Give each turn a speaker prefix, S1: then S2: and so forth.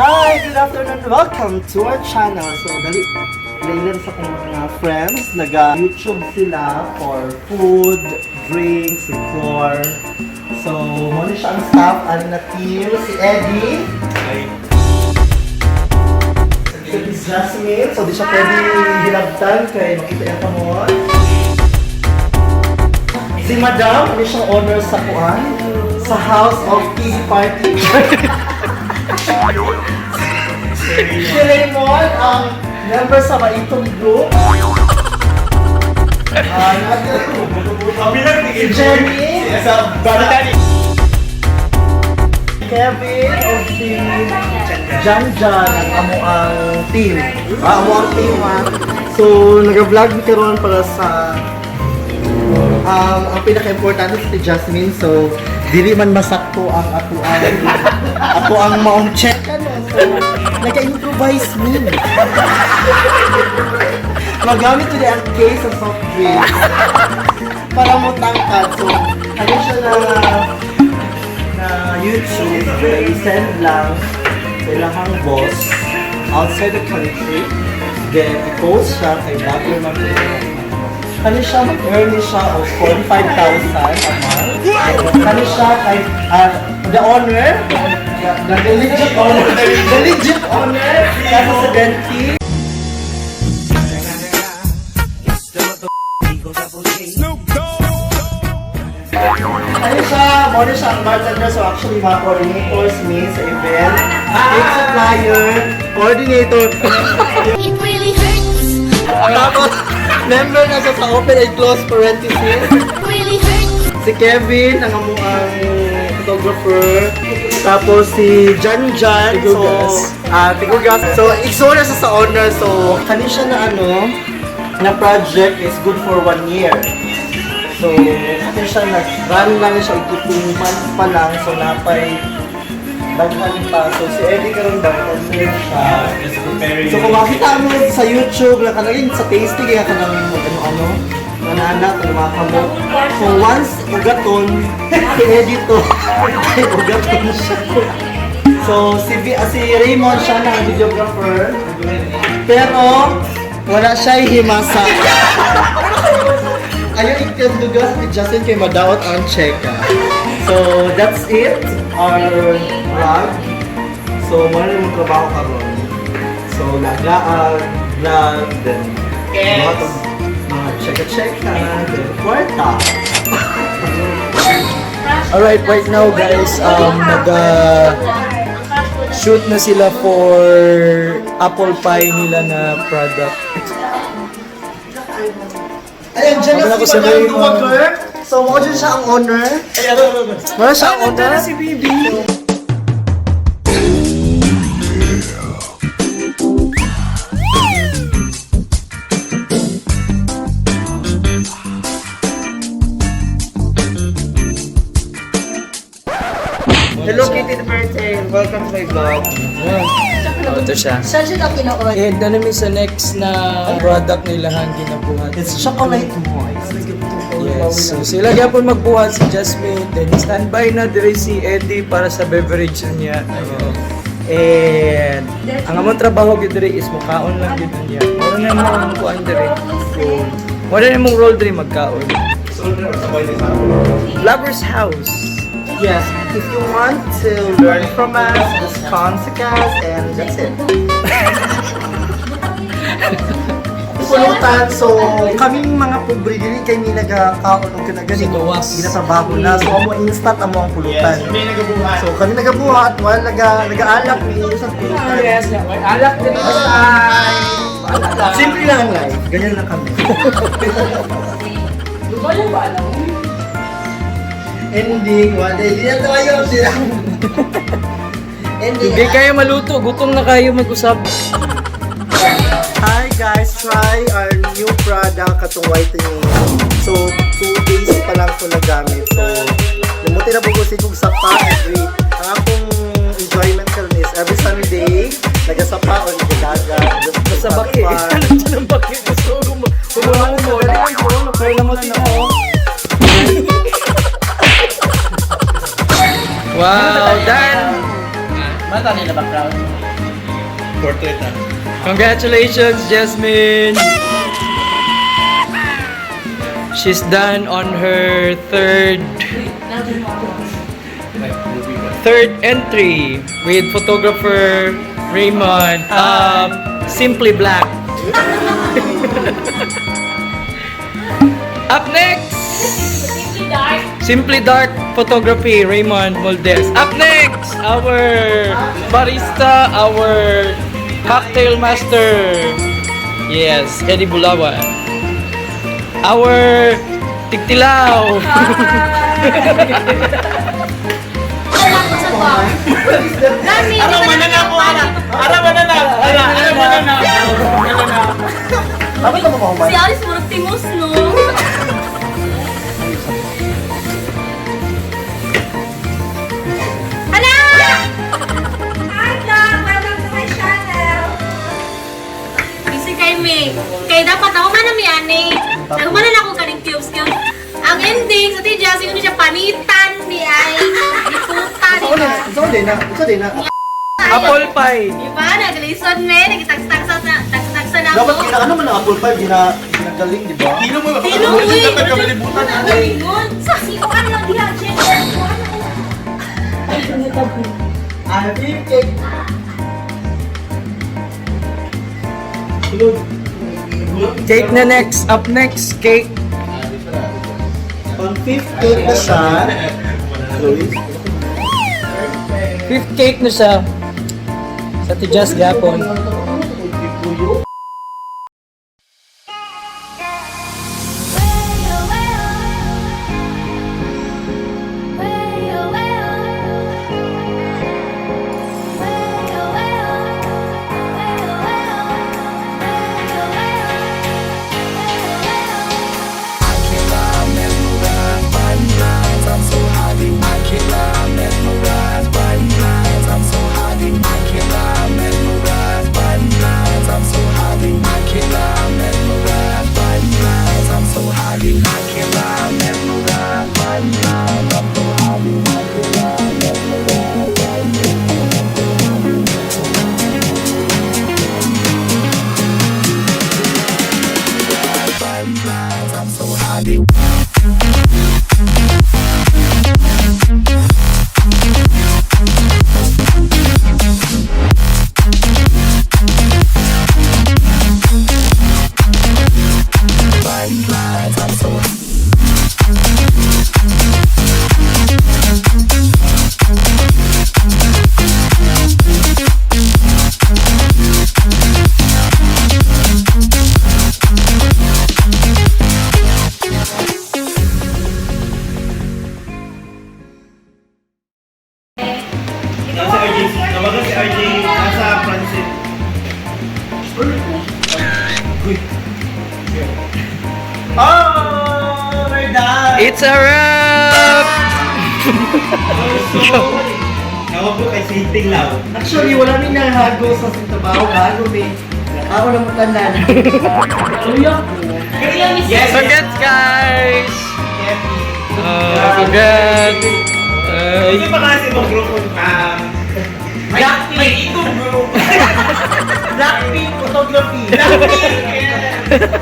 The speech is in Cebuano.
S1: Hi! Good afternoon! Welcome to our channel. So, dali, lailan sa kong mga friends. Naga-YouTube sila for food, drinks, decor. So, muna siya ang staff, ang na team, si Eddie. Hi. Si Jasmine. So, di siya pwede hilabtan kay makita yung kamot. Si Madam, ano siyang owner sa kuan? Sa House of Tea Party. Si Raymond, ang member sa Maitong Group. Ah, si Jenny, sa Kevin, o si Jan Jan, ang amo ang team. Ah, amo ang team, ha. So, nag-vlog mi karon para sa ang pinaka-importante si Jasmine. So, dili man masakto ang ato ang maong check ano. So, nag-improvise me. Magamit ko ang case ng soft drinks para mo tangkad. So, ano siya na na YouTube, i-send lang sa ilahang boss outside the country. Then, i-post siya kay vlogger man. Kani siya, mag-earn siya of 45,000 a month. Kani siya kay, the owner, the legit owner, the legit owner, kasi sa Denti. Ano siya, mo siya ang bartender. So actually, mga coordinators me sa event, cake supplier, coordinator.
S2: It really hurts.
S1: Tapos, member na siya sa open and close parenthesis.
S2: Really hurts.
S1: Si Kevin, ang amuang photographer. Tapos si Jan Jan. So, ah, Tigugas. So, igsoon na siya sa owner. So, kani siya na ano, na project is good for one year. So, kani siya nag-run lang siya ito 2 months pa lang. So, napay daghan pa. So, si Eddie karon daw, concern siya. So, kung makita mo sa YouTube, na kanang sa tasting, kaya kanang ano-ano, mga anak, ano mga kamot. So, once ugaton, si Eddie to, kay ugaton siya. So, si Raymond siya na ang videographer. Pero, wala siya himasa. Ayaw ikandugas ni Justin kay madaot ang cheka. So, that's it. Our vlog. So, muna na yung trabaho karon. So, lagaan, vlog, then mga cheka-cheka, then kwarta.
S3: Alright, right now guys, nag shoot na sila for apple pie nila na product.
S1: Ayan, dyan na
S3: Wala ko
S1: si
S3: sa
S1: Madam
S3: Raymond.
S1: Duwager. So, mao dyan siya ang owner. Mao siya ang owner.
S3: Si Bibi!
S1: Hello, Kitty the Birthday. Welcome to my vlog.
S3: Oh, ito siya.
S4: Saan siya na kinukuha?
S3: And ano mi sa next na product nila ang ginabuhat.
S1: It's chocolate moist.
S3: Yes. So sila gyapon magbuhat si Jasmine, then standby na dire si Eddie para sa beverage niya. And ang among trabaho gyud dire is mukaon lang gyud niya. Wala na imong kuan dire. Wala na imong role dire magkaon. Vlogger's house.
S1: Yes, if you want to learn from us, just contact us and that's it. pulutan. So, kaming mga pobre, dili kay mi nagakaon og kanagaling.
S3: Sa gawas.
S1: Ginatrabaho na. So, amo instant amo ang pulutan.
S4: Yes, may nagabuhat.
S1: So, kami nagabuhat while nagaalak mi sa pulutan.
S3: Yes, may alak din sa.
S1: Simple lang ang life. Ganyan lang kami. Ending, one day. Hindi na tayo sila. Ending.
S3: Hindi kayo maluto, gutom na kayo mag-usap.
S1: Hi guys, try our new product katong whitening. So, 2 days pa lang ko nagamit. So, limutin na po ko kong sapa every. Ang akong enjoyment karon is every Sunday, nagasapa o nagadaga. Just to
S3: Sa
S1: have
S3: baki.
S1: fun.
S3: Ano dyan ang baki? Gusto ko humulong mo. Pero naman na ako. Wow, done!
S4: Mata nila background. Portrait ah.
S3: Congratulations, Jasmine! She's done on her third entry with photographer Raymond of Simply Black. Up next,
S2: Simply dark.
S3: Simply Dark Photography, Raymond Moldes. Up next, our barista, our cocktail master. Yes, Eddie Bulawan. Our tigtilaw.
S2: Wala ko sa bar. Gani, di
S4: Araw
S2: ba
S4: na na ako, ara. Araw na na. Ara, araw na na.
S1: Bakit ka mamahumay?
S2: Si Alice murag timos, no? Hala!
S5: Hi, vlog! Welcome to my channel!
S2: Busy kay May. Kay dapat ako man mi ani. Nahuman na ako kaning cubes cubes. Ang ending sa tidya siguro siya panitan ni ay. Iputa di ba?
S1: Ikaw din na. Ikaw din na.
S3: Apple pie.
S2: Di ba? Naglison me, nagitagsa-tagsa na, tagsa-tagsa na
S1: Dapat
S2: ako.
S1: gina, ano man ang apple pie, ginagaling, di ba?
S4: Kilo mo ba?
S2: Sino uy?
S4: Dapat ka malibutan.
S2: Ano Sa sikuan lang diha, check.
S1: Ah, cake.
S3: Cake na next. Up next, cake.
S1: On fifth cake na siya. Chloe.
S3: Fifth cake na siya. Sa Tijas Gapon.
S4: Nasa RJ, nawagan si RJ, nasa Francis. Uy. Oh, we're done!
S3: It's a wrap!
S4: So, nawag ko kay Sinting Lau.
S1: Actually, wala mi nahago sa trabaho. Bago mi. Ako lang mo tanan.
S4: Yes!
S3: Congrats, guys! Congrats!
S4: Hindi pa kasi mong grupo. Blackpink! May itong group.
S1: Blackpink photography.
S4: Blackpink! Yeah.